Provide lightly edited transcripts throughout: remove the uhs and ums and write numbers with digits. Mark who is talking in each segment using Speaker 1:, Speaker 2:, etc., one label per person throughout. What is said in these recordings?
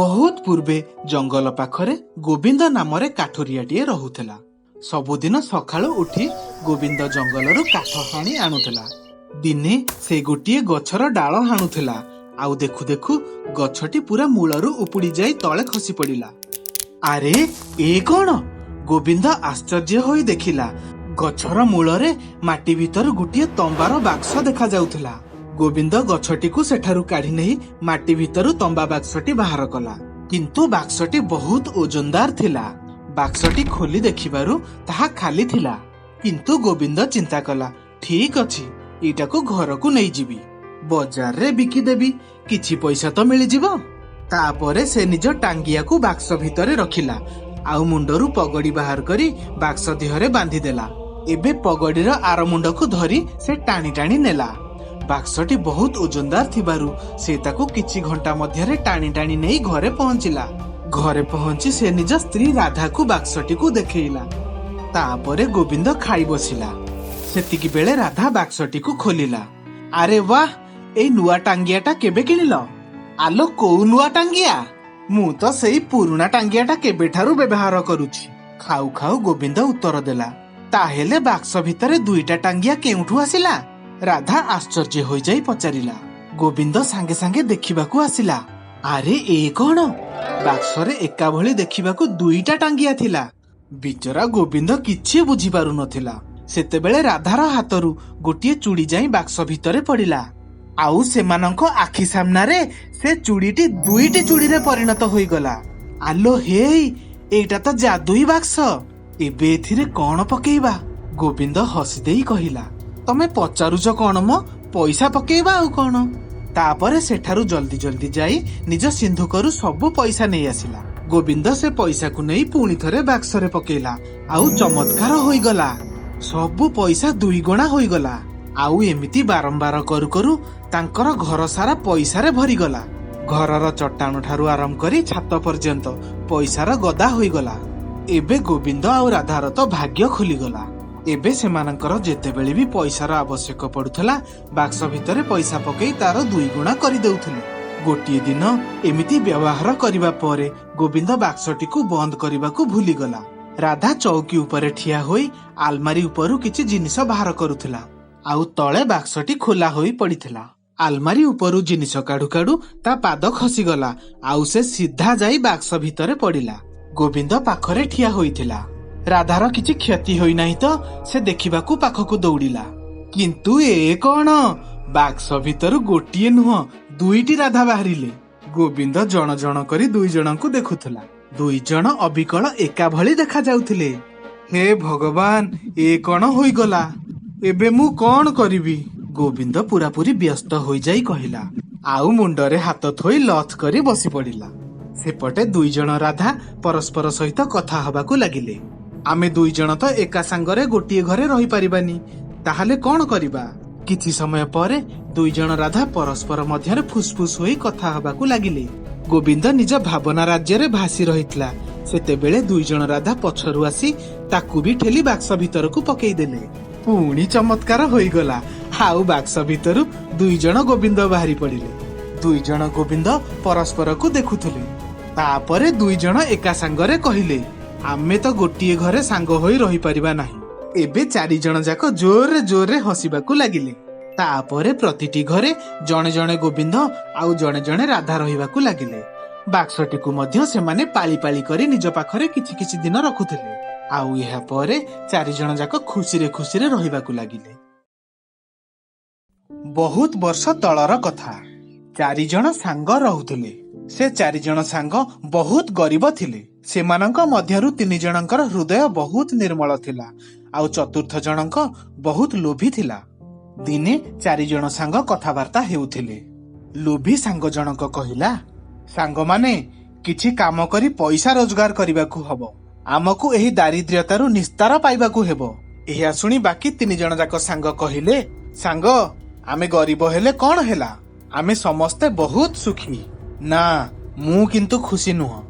Speaker 1: ବହୁତ ପୂର୍ବେ ଜଙ୍ଗଲ ପାଖରେ ଗୋବିନ୍ଦ ନାମରେ କାଠୁରିଆଟିଏ ରହୁଥିଲା। ସବୁଦିନ ସକାଳୁ ଉଠି ଗୋବିନ୍ଦ ଜଙ୍ଗଲରୁ କାଠ ହାଣି ଆଣୁଥିଲା। ଦିନେ ସେ ଗୋଟିଏ ଗଛର ଡାଳ ହାଣୁଥିଲା, ଆଉ ଦେଖୁ ଦେଖୁ ଗଛଟି ପୁରା ମୂଳରୁ ଉପୁଡି ଯାଇ ତଳେ ଖସି ପଡିଲା। ଆରେ, ଏ କଣ? ଗୋବିନ୍ଦ ଆଶ୍ଚର୍ଯ୍ୟ ହୋଇ ଦେଖିଲା, ଗଛର ମୂଳରେ ମାଟି ଭିତରୁ ଗୋଟିଏ ତମ୍ବାର ବାକ୍ସ ଦେଖାଯାଉଥିଲା। ଗୋବିନ୍ଦ ଗଛଟିକୁ ସେଠାରୁ କାଢି ନେଇ ମାଟି ଭିତରୁ ତମ୍ବା ବାକ୍ସଟି ବାହାର କଲା। କିନ୍ତୁ ବାକ୍ସଟି ବହୁତ ଓଜନଦାର ଥିଲା। ବାକ୍ସଟି ଖୋଲି ଦେଖିବାରୁ ତାହା ଖାଲି ଥିଲା। କିନ୍ତୁ ଗୋବିନ୍ଦ ଚିନ୍ତା କଲା, ଠିକ ଅଛି, ଏଇଟାକୁ ଘରକୁ ନେଇଯିବି, ବଜାରରେ ବିକିଦେବି, କିଛି ପଇସା ତ ମିଳିଯିବ। ତାପରେ ସେ ନିଜ ଟାଙ୍ଗିଆକୁ ବାକ୍ସ ଭିତରେ ରଖିଲା ଆଉ ମୁଣ୍ଡରୁ ପଗଡି ବାହାର କରି ବାକ୍ସ ଦେହରେ ବାନ୍ଧିଦେଲା। ଏବେ ପଗଡିର ଆର ମୁଣ୍ଡକୁ ଧରି ସେ ଟାଣି ଟାଣି ନେଲା। ବାକ୍ସଟି ବହୁତ ଓଜନଦାର ଥିବାରୁ ସେ ତାକୁ କିଛି ଘଣ୍ଟା ମଧ୍ୟରେ ଟାଣି ଟାଣି ନେଇ ଘରେ ପହଞ୍ଚିଲା। ଘରେ ପହଞ୍ଚି ସେ ନିଜ ସ୍ତ୍ରୀ ରାଧାକୁ ବାକ୍ସଟିକୁ ଦେଖେଇଲା। ତାପରେ ଗୋବିନ୍ଦ ଖାଇ ବସିଲା। ସେତିକି ବେଳେ ରାଧା ବାକ୍ସଟିକୁ ଖୋଲିଲା। ଆରେ ବାଃ, ଏଇ ନୂଆ ଟାଙ୍ଗିଆଟା କେବେ କିଣିଲ? ଆଲୋ, କୋଉ ନୂଆ ଟାଙ୍ଗିଆ? ମୁଁ ତ ସେଇ ପୁରୁଣା ଟାଙ୍ଗିଆଟା କେବେଠାରୁ ବ୍ୟବହାର କରୁଛି, ଖାଉ ଖାଉ ଗୋବିନ୍ଦ ଉତ୍ତର ଦେଲା। ତାହେଲେ ବାକ୍ସ ଭିତରେ ଦୁଇଟା ଟାଙ୍ଗିଆ କେଉଁଠୁ ଆସିଲା? ରାଧା ଆଶ୍ଚର୍ଯ୍ୟ ହୋଇଯାଇ ପଚାରିଲା। ଗୋବିନ୍ଦ ସାଙ୍ଗେ ସାଙ୍ଗେ ଦେଖିବାକୁ ଆସିଲା। ଆରେ, ଏ କଣ? ବାକ୍ସରେ ଏକା ଭଳି ଦେଖିବାକୁ ଦୁଇଟା ଟାଙ୍ଗିଆ ଥିଲା। ବିଚରା ଗୋବିନ୍ଦ କିଛି ବୁଝିପାରୁନଥିଲା। ସେତେବେଳେ ରାଧାର ହାତରୁ ଗୋଟିଏ ଚୁଡ଼ି ଯାଇ ବାକ୍ସ ଭିତରେ ପଡ଼ିଲା, ଆଉ ସେମାନଙ୍କ ଆଖି ସାମ୍ନାରେ ସେ ଚୁଡ଼ିଟି ଦୁଇଟି ଚୁଡ଼ିରେ ପରିଣତ ହୋଇଗଲା। ଆଲୋ ହେଇ, ଏଇଟା ତ ଯାଦୁଇ ବାକ୍ସ! ଏବେ ଏଥିରେ କଣ ପକେଇବା? ଗୋବିନ୍ଦ ହସିଦେଇ କହିଲା। ତମେ ପଚାରୁଛ କଣ ମ, ପଇସା ପକେଇବା ଆଉ କଣ। ତାପରେ ସେଠାରୁ ଜଲ୍ଦି ଜଲ୍ଦି ଯାଇ ନିଜ ସିନ୍ଧୁକରୁ ସବୁ ପଇସା ନେଇ ଆସିଲା। ଗୋବିନ୍ଦ ସେ ପଇସାକୁ ନେଇ ପୁଣି ଥରେ ବାକ୍ସରେ ପକେଇଲା, ଆଉ ଚମତ୍କାର ହୋଇଗଲା, ସବୁ ପଇସା ଦୁଇଗୁଣା ହୋଇଗଲା। ଆଉ ଏମିତି ବାରମ୍ବାର କରୁ କରୁ ତାଙ୍କର ଘର ସାରା ପଇସାରେ ଭରିଗଲା। ଘରର ଚଟାଣ ଠାରୁ ଆରମ୍ଭ କରି ଛାତ ପର୍ଯ୍ୟନ୍ତ ପଇସାର ଗଦା ହୋଇଗଲା। ଏବେ ଗୋବିନ୍ଦ ଆଉ ରାଧାର ତ ଭାଗ୍ୟ ଖୋଲିଗଲା। ଏବେ ସେମାନଙ୍କର ଯେତେବେଳେ ବି ପଇସାର ଆବଶ୍ୟକ ପଡୁଥିଲା, ବାକ୍ସ ଭିତରେ ପଇସା ପକେଇ ତାର ଦୁଇଗୁଣା କରିଦେଉଥିଲେ। ଗୋଟିଏ ଦିନ ଏମିତି ବ୍ୟବହାର କରିବା ପରେ ଗୋବିନ୍ଦ ବାକ୍ସଟିକୁ ବନ୍ଦ କରିବାକୁ ଭୁଲିଗଲା। ରାଧା ଚୌକି ଉପରେ ଠିଆ ହୋଇ ଆଲମାରି ଉପରୁ କିଛି ଜିନିଷ ବାହାର କରୁଥିଲା, ଆଉ ତଳେ ବାକ୍ସଟି ଖୋଲା ହୋଇ ପଡିଥିଲା। ଆଲମାରି ଉପରୁ ଜିନିଷ କାଢୁ କାଢୁ ତା ପାଦ ଖସିଗଲା, ଆଉ ସେ ସିଧା ଯାଇ ବାକ୍ସ ଭିତରେ ପଡିଲା। ଗୋବିନ୍ଦ ପାଖରେ ଠିଆ ହୋଇଥିଲା। ରାଧାର କିଛି କ୍ଷତି ହୋଇନାହିଁ ତ, ସେ ଦେଖିବାକୁ ପାଖକୁ ଦୌଡ଼ିଲା। କିନ୍ତୁ ଏ କଣ? ବାକ୍ସ ଭିତରୁ ଗୋଟିଏ ନୁହଁ, ଦୁଇଟି ରାଧା ବାହାରିଲେ। ଗୋବିନ୍ଦ ଜଣ ଜଣ କରି ଦୁଇ ଜଣଙ୍କୁ ଦେଖୁଥିଲା। ଦୁଇ ଜଣ ଅବିକଳ ଏକା ଭଳି ଦେଖାଯାଉଥିଲେ। ହେ ଭଗବାନ, ଏ କଣ ହୋଇଗଲା? ଏବେ ମୁଁ କଣ କରିବି? ଗୋବିନ୍ଦ ପୁରାପୁରି ବ୍ୟସ୍ତ ହୋଇଯାଇ କହିଲା, ଆଉ ମୁଣ୍ଡରେ ହାତ ଥୋଇ ଲଥ କରି ବସି ପଡିଲା। ସେପଟେ ଦୁଇ ଜଣ ରାଧା ପରସ୍ପର ସହିତ କଥା ହବାକୁ ଲାଗିଲେ। ଆମେ ଦୁଇ ଜଣ ତ ଏକା ସାଙ୍ଗରେ ଗୋଟିଏ ଘରେ ରହିପାରିବାନି, ତାହେଲେ କଣ କରିବା? କିଛି ସମୟ ପରେ ଦୁଇ ଜଣ ରାଧା ପରସ୍ପର ମଧ୍ୟରେ ଫୁସଫୁସ ହୋଇ କଥା ହବାକୁ ଲାଗିଲେ। ଗୋବିନ୍ଦ ନିଜ ଭାବନା ରାଜ୍ୟରେ ଭାସି ରହିଥିଲା। ସେତେବେଳେ ଦୁଇ ଜଣ ରାଧା ପଛରୁ ଆସି ତାକୁ ବି ଠେଲି ବାକ୍ସ ଭିତରକୁ ପକେଇଦେଲେ। ପୁଣି ଚମତ୍କାର ହୋଇଗଲା, ଆଉ ବାକ୍ସ ଭିତରୁ ଦୁଇ ଜଣ ଗୋବିନ୍ଦ ବାହାରି ପଡିଲେ। ଦୁଇ ଜଣ ଗୋବିନ୍ଦ ପରସ୍ପରକୁ ଦେଖୁଥିଲେ। ତାପରେ ଦୁଇ ଜଣ ଏକା ସାଙ୍ଗରେ କହିଲେ, ଆମେ ତ ଗୋଟିଏ ଘରେ ସାଙ୍ଗ ହୋଇ ରହିପାରିବା ନାହିଁ। ଏବେ ଚାରି ଜଣ ଯାକ ଜୋରରେ ଜୋରରେ ହସିବାକୁ ଲାଗିଲେ। ତାପରେ ପ୍ରତିଟି ଘରେ ଜଣେ ଜଣେ ଗୋବିନ୍ଦ ଆଉ ଜଣେ ଜଣେ ରାଧା ରହିବାକୁ ଲାଗିଲେ। ବାକ୍ସଟିକୁ ମଧ୍ୟ ସେମାନେ ପାଳି ପାଳି କରି ନିଜ ପାଖରେ କିଛି କିଛି ଦିନ ରଖୁଥିଲେ। ଆଉ ଏହା ପରେ ଚାରି ଜଣ ଯାକ ଖୁସିରେ ଖୁସିରେ ରହିବାକୁ ଲାଗିଲେ। ବହୁତ ବର୍ଷ ତଳର କଥା। ଚାରି ଜଣ ସାଙ୍ଗ ରହୁଥିଲେ। ସେ ଚାରି ଜଣ ସାଙ୍ଗ ବହୁତ ଗରିବ ଥିଲେ। ସେମାନଙ୍କ ମଧ୍ୟରୁ ତିନି ଜଣଙ୍କର ହୃଦୟ ବହୁତ ନିର୍ମଳ ଥିଲା, ଆଉ ଚତୁର୍ଥ ଜଣଙ୍କ ବହୁତ ଲୋଭୀ ଥିଲା। ଦିନେ ଚାରି ଜଣ ସାଙ୍ଗ କଥାବାର୍ତ୍ତା ହେଉଥିଲେ। ଲୋଭୀ ସାଙ୍ଗ ଜଣକ କହିଲା, ସାଙ୍ଗମାନେ, କିଛି କାମ କରି ପଇସା ରୋଜଗାର କରିବାକୁ ହବ। ଆମକୁ ଏହି ଦାରିଦ୍ର୍ୟତାରୁ ନିସ୍ତାର ପାଇବାକୁ ହେବ। ଏହା ଶୁଣି ବାକି ତିନି ଜଣ ଯାକ ସାଙ୍ଗ କହିଲେ, ସାଙ୍ଗ, ଆମେ ଗରିବ ହେଲେ କଣ ହେଲା, ଆମେ ସମସ୍ତେ ବହୁତ ସୁଖୀ। ନା, ମୁଁ କିନ୍ତୁ ଖୁସି ନୁହଁ।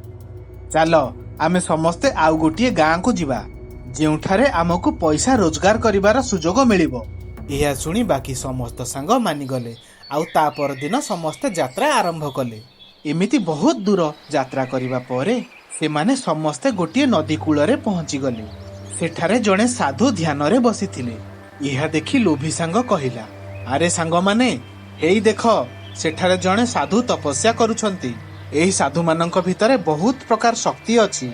Speaker 1: ଚାଲ, ଆମେ ସମସ୍ତେ ଆଉ ଗୋଟିଏ ଗାଁକୁ ଯିବା, ଯେଉଁଠାରେ ଆମକୁ ପଇସା ରୋଜଗାର କରିବାର ସୁଯୋଗ ମିଳିବ। ଏହା ଶୁଣି ବାକି ସମସ୍ତ ସାଙ୍ଗ ମାନିଗଲେ, ଆଉ ତା ପରଦିନ ସମସ୍ତେ ଯାତ୍ରା ଆରମ୍ଭ କଲେ। ଏମିତି ବହୁତ ଦୂର ଯାତ୍ରା କରିବା ପରେ ସେମାନେ ସମସ୍ତେ ଗୋଟିଏ ନଦୀ କୂଳରେ ପହଞ୍ଚିଗଲେ। ସେଠାରେ ଜଣେ ସାଧୁ ଧ୍ୟାନରେ ବସିଥିଲେ। ଏହା ଦେଖି ଲୋଭୀ ସାଙ୍ଗ କହିଲା, ଆରେ ସାଙ୍ଗମାନେ, ହେଇ ଦେଖ, ସେଠାରେ ଜଣେ ସାଧୁ ତପସ୍ୟା କରୁଛନ୍ତି। ଏହି ସାଧୁମାନଙ୍କ ଭିତରେ ବହୁତ ପ୍ରକାର ଶକ୍ତି ଅଛି।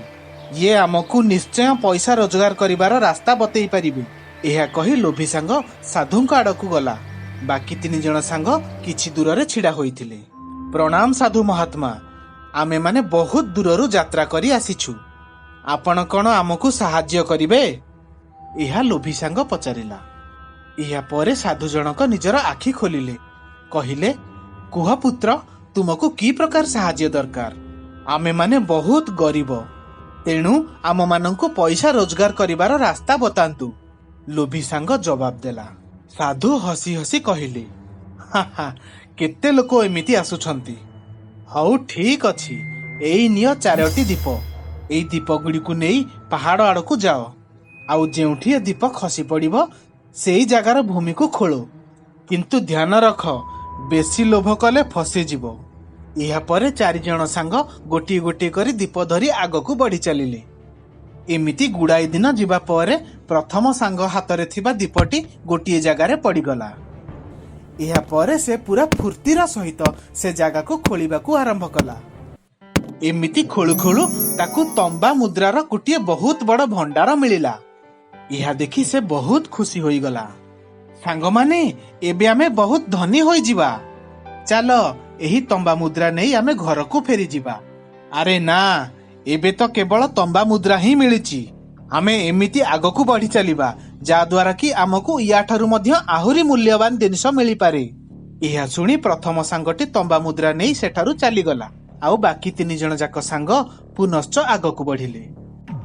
Speaker 1: ଇଏ ଆମକୁ ନିଶ୍ଚୟ ପଇସା ରୋଜଗାର କରିବାର ରାସ୍ତା ବତେଇ ପାରିବେ। ଏହା କହି ଲୋଭୀ ସାଙ୍ଗ ସାଧୁଙ୍କ ଆଡ଼କୁ ଗଲା। ବାକି 3 ଜଣ ସାଙ୍ଗ କିଛି ଦୂରରେ ଛିଡ଼ା ହୋଇଥିଲେ। ପ୍ରଣାମ ସାଧୁ ମହାତ୍ମା, ଆମେମାନେ ବହୁତ ଦୂରରୁ ଯାତ୍ରା କରି ଆସିଛୁ। ଆପଣ କ'ଣ ଆମକୁ ସାହାଯ୍ୟ କରିବେ? ଏହା ଲୋଭୀ ସାଙ୍ଗ ପଚାରିଲା। ଏହା ପରେ ସାଧୁ ଜଣକ ନିଜର ଆଖି ଖୋଲିଲେ। କହିଲେ, କୁହ ପୁତ୍ର, ତୁମକୁ କି ପ୍ରକାର ସାହାଯ୍ୟ ଦରକାର? ଆମେମାନେ ବହୁତ ଗରିବ, ତେଣୁ ଆମମାନଙ୍କୁ ପଇସା ରୋଜଗାର କରିବାର ରାସ୍ତା ବତାନ୍ତୁ, ଲୋଭୀ ସାଙ୍ଗ ଜବାବ ଦେଲା। ସାଧୁ ହସି ହସି କହିଲେ, ହା ହା, କେତେ ଲୋକ ଏମିତି ଆସୁଛନ୍ତି। ହଉ, ଠିକ ଅଛି, ଏଇ ନିଅ ଚାରୋଟି ଦୀପ। ଏଇ ଦୀପ ଗୁଡ଼ିକୁ ନେଇ ପାହାଡ଼ ଆଡ଼କୁ ଯାଅ, ଆଉ ଯେଉଁଠି ଏ ଦୀପ ଖସି ପଡ଼ିବ ସେଇ ଜାଗାର ଭୂମିକୁ ଖୋଳ। କିନ୍ତୁ ଧ୍ୟାନ ରଖ, ବେଶୀ ଲୋଭ କଲେ ଫସିଯିବ। ଏହାପରେ 4 ଜଣ ସାଙ୍ଗ ଗୋଟିଏ ଗୋଟିଏ କରି ଦୀପ ଧରି ଆଗକୁ ବଢି ଚାଲିଲେ। ଏମିତି ଗୁଡ଼ାଏ ଦିନ ଯିବା ପରେ ପ୍ରଥମ ସାଙ୍ଗ ହାତରେ ଥିବା ଦୀପଟି ଗୋଟିଏ ଜାଗାରେ ପଡ଼ିଗଲା। ଏହାପରେ ସେ ପୁରା ଫୁର୍ତ୍ତିର ସହିତ ସେ ଜାଗାକୁ ଖୋଳିବାକୁ ଆରମ୍ଭ କଲା। ଏମିତି ଖୋଳୁ ଖୋଳୁ ତାକୁ ତମ୍ବା ମୁଦ୍ରାର ଗୋଟିଏ ବହୁତ ବଡ ଭଣ୍ଡାର ମିଳିଲା। ଏହା ଦେଖି ସେ ବହୁତ ଖୁସି ହୋଇଗଲା। ସାଙ୍ଗମାନେ, ଏବେ ଆମେ ବହୁତ ଧନୀ ହୋଇଯିବା। ଚାଲ, ଏହି ତମ୍ବା ମୁଦ୍ରା ନେଇ ଆମେ ଘରକୁ ଫେରିଯିବା। ଆରେ ନା, ଏବେ ତ କେବଳ ତମ୍ବା ମୁଦ୍ରା ହିଁ ମିଳିଛି। ଆମେ ଏମିତି ଆଗକୁ ବଢି ଚାଲିବା, ଯାହାଦ୍ୱାରା କି ଆମକୁ ୟାଠାରୁ ମଧ୍ୟ ଆହୁରି ମୂଲ୍ୟବାନ ଜିନିଷ ମିଳିପାରେ। ଏହା ଶୁଣି ପ୍ରଥମ ସାଙ୍ଗଟି ତମ୍ବା ମୁଦ୍ରା ନେଇ ସେଠାରୁ ଚାଲିଗଲା, ଆଉ ବାକି 3 ଜଣ ଯାକ ସାଙ୍ଗ ପୁନଶ୍ଚ ଆଗକୁ ବଢିଲେ।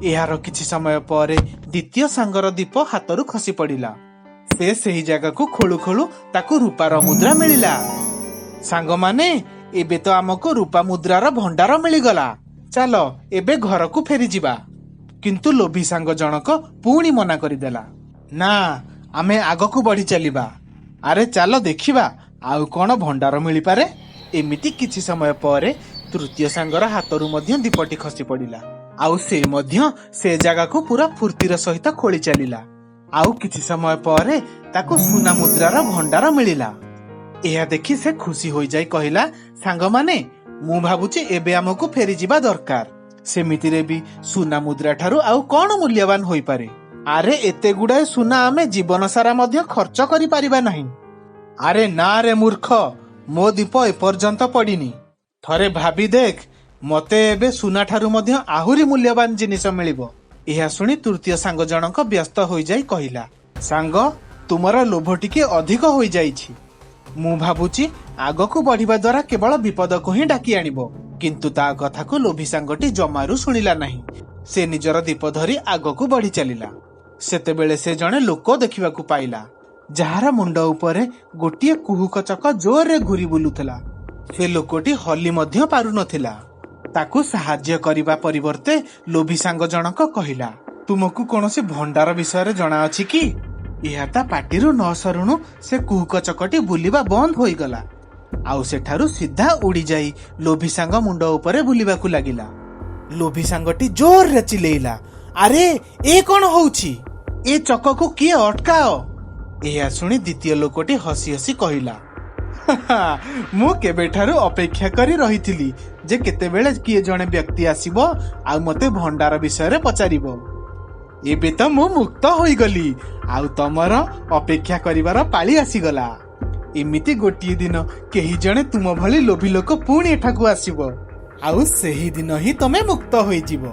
Speaker 1: ଏହାର କିଛି ସମୟ ପରେ ଦ୍ୱିତୀୟ ସାଙ୍ଗର ଦୀପ ହାତରୁ ଖସି ପଡ଼ିଲା। ସେ ସେହି ଜାଗାକୁ ଖୋଳୁ ଖୋଳୁ ତାକୁ ରୂପାର ମୁଦ୍ରା ମିଳିଲା। ସାଙ୍ଗମାନେ, ଏବେ ତ ଆମକୁ ରୂପା ମୁଦ୍ରାର ଭଣ୍ଡାର ମିଳିଗଲା। ଚାଲ, ଏବେ ଘରକୁ ଫେରିଯିବା। କିନ୍ତୁ ଲୋଭୀ ସାଙ୍ଗ ଜଣକ ପୁଣି ମନା କରିଦେଲା, ନା, ଆମେ ଆଗକୁ ବଢି ଚାଲିବା। ଆରେ ଚାଲ ଦେଖିବା ଆଉ କଣ ଭଣ୍ଡାର ମିଳିପାରେ। ଏମିତି କିଛି ସମୟ ପରେ ତୃତୀୟ ସାଙ୍ଗର ହାତରୁ ମଧ୍ୟ ଦୀପଟି ଖସି ପଡ଼ିଲା, ଆଉ ସେ ମଧ୍ୟ ସେ ଜାଗାକୁ ପୁରା ଫୁର୍ତ୍ତିର ସହିତ ଖୋଳି ଚାଲିଲା। ଆଉ କିଛି ସମୟ ପରେ ତାକୁ ସୁନା ମୁଦ୍ରାର ଭଣ୍ଡାର ମିଳିଲା। ଏହା ଦେଖି ସେ ଖୁସି ହୋଇଯାଇ କହିଲା, ସାଙ୍ଗମାନେ, ମୁଁ ଭାବୁଛି ଏବେ ଆମକୁ ଫେରିଯିବା ଦରକାର। ସେମିତିରେ ବି ସୁନା ମୁଦ୍ରା ଠାରୁ ଆଉ କଣ ମୂଲ୍ୟବାନ ହୋଇପାରେ? ଆରେ, ଏତେ ଗୁଡାଏ ସୁନା ଆମେ ଜୀବନ ସାରା ମଧ୍ୟ ଖର୍ଚ୍ଚ କରିପାରିବା ନାହିଁ। ଆରେ ନା ରେ ମୂର୍ଖ, ମୋ ଦୀପ ଏପର୍ଯ୍ୟନ୍ତ ପଡ଼ିନି। ଥରେ ଭାବି ଦେଖ, ମତେ ଏବେ ସୁନା ଠାରୁ ମଧ୍ୟ ଆହୁରି ମୂଲ୍ୟବାନ ଜିନିଷ ମିଳିବ। ଏହା ଶୁଣି ତୃତୀୟ ସାଙ୍ଗ ଜଣକ ବ୍ୟସ୍ତ ହୋଇଯାଇ କହିଲା, ସାଙ୍ଗ, ତୁମର ଲୋଭ ଟିକେ ଅଧିକ ହୋଇଯାଇଛି। ମୁଁ ଭାବୁଛି ଆଗକୁ ବଢିବା ଦ୍ୱାରା କେବଳ ବିପଦକୁ ହିଁ ଡାକି ଆଣିବ। କିନ୍ତୁ ତା କଥାକୁ ଲୋଭୀ ସାଙ୍ଗଟି ଜମାରୁ ଶୁଣିଲା ନାହିଁ। ସେ ନିଜର ଦୀପ ଧରି ଆଗକୁ ବଢି ଚାଲିଲା। ସେତେବେଳେ ସେ ଜଣେ ଲୋକ ଦେଖିବାକୁ ପାଇଲା, ଯାହାର ମୁଣ୍ଡ ଉପରେ ଗୋଟିଏ କୁହୁକ ଚକ ଜୋରରେ ଘୁରି ବୁଲୁଥିଲା। ସେ ଲୋକଟି ହଲି ମଧ୍ୟ ପାରୁନଥିଲା। ତାକୁ ସାହାଯ୍ୟ କରିବା ପରିବର୍ତ୍ତେ ଲୋଭୀ ସାଙ୍ଗ ଜଣକ କହିଲା, ତୁମକୁ କୌଣସି ଭଣ୍ଡାର ବିଷୟରେ ଜଣାଅଛି କି? ଏହା ତା ପାଟିରୁ ନ ସରୁଣୁ ସେ କୁହୁକ ଚକଟି ବୁଲିବା ବନ୍ଦ ହୋଇଗଲା, ଆଉ ସେଠାରୁ ସିଧା ଉଡ଼ିଯାଇ ଲୋଭୀ ସାଙ୍ଗ ମୁଣ୍ଡ ଉପରେ ବୁଲିବାକୁ ଲାଗିଲା। ଲୋଭୀ ସାଙ୍ଗଟି ଜୋରରେ ଚିଲେଇଲା, ଆରେ, ଏ କଣ ହଉଛି? ଏ ଚକକୁ କିଏ ଅଟକାଅ! ଏହା ଶୁଣି ଦ୍ୱିତୀୟ ଲୋକଟି ହସି ହସି କହିଲା, ମୁଁ କେବେଠାରୁ ଅପେକ୍ଷା କରି ରହିଥିଲି ଯେ କେତେବେଳେ କିଏ ଜଣେ ବ୍ୟକ୍ତି ଆସିବ ଆଉ ମତେ ଭଣ୍ଡାର ବିଷୟରେ ପଚାରିବ। ଏବେ ତ ମୁଁ ମୁକ୍ତ ହୋଇଗଲି, ଆଉ ତମର ଅପେକ୍ଷା କରିବାର ପାଳି ଆସିଗଲା। ଏମିତି ଗୋଟିଏ ଦିନ କେହି ଜଣେ ତୁମ ଭଳି ଲୋଭୀ ଲୋକ ପୁଣି ଏଠାକୁ ଆସିବ, ଆଉ ସେହି ଦିନ ହିଁ ତମେ ମୁକ୍ତ ହୋଇଯିବ।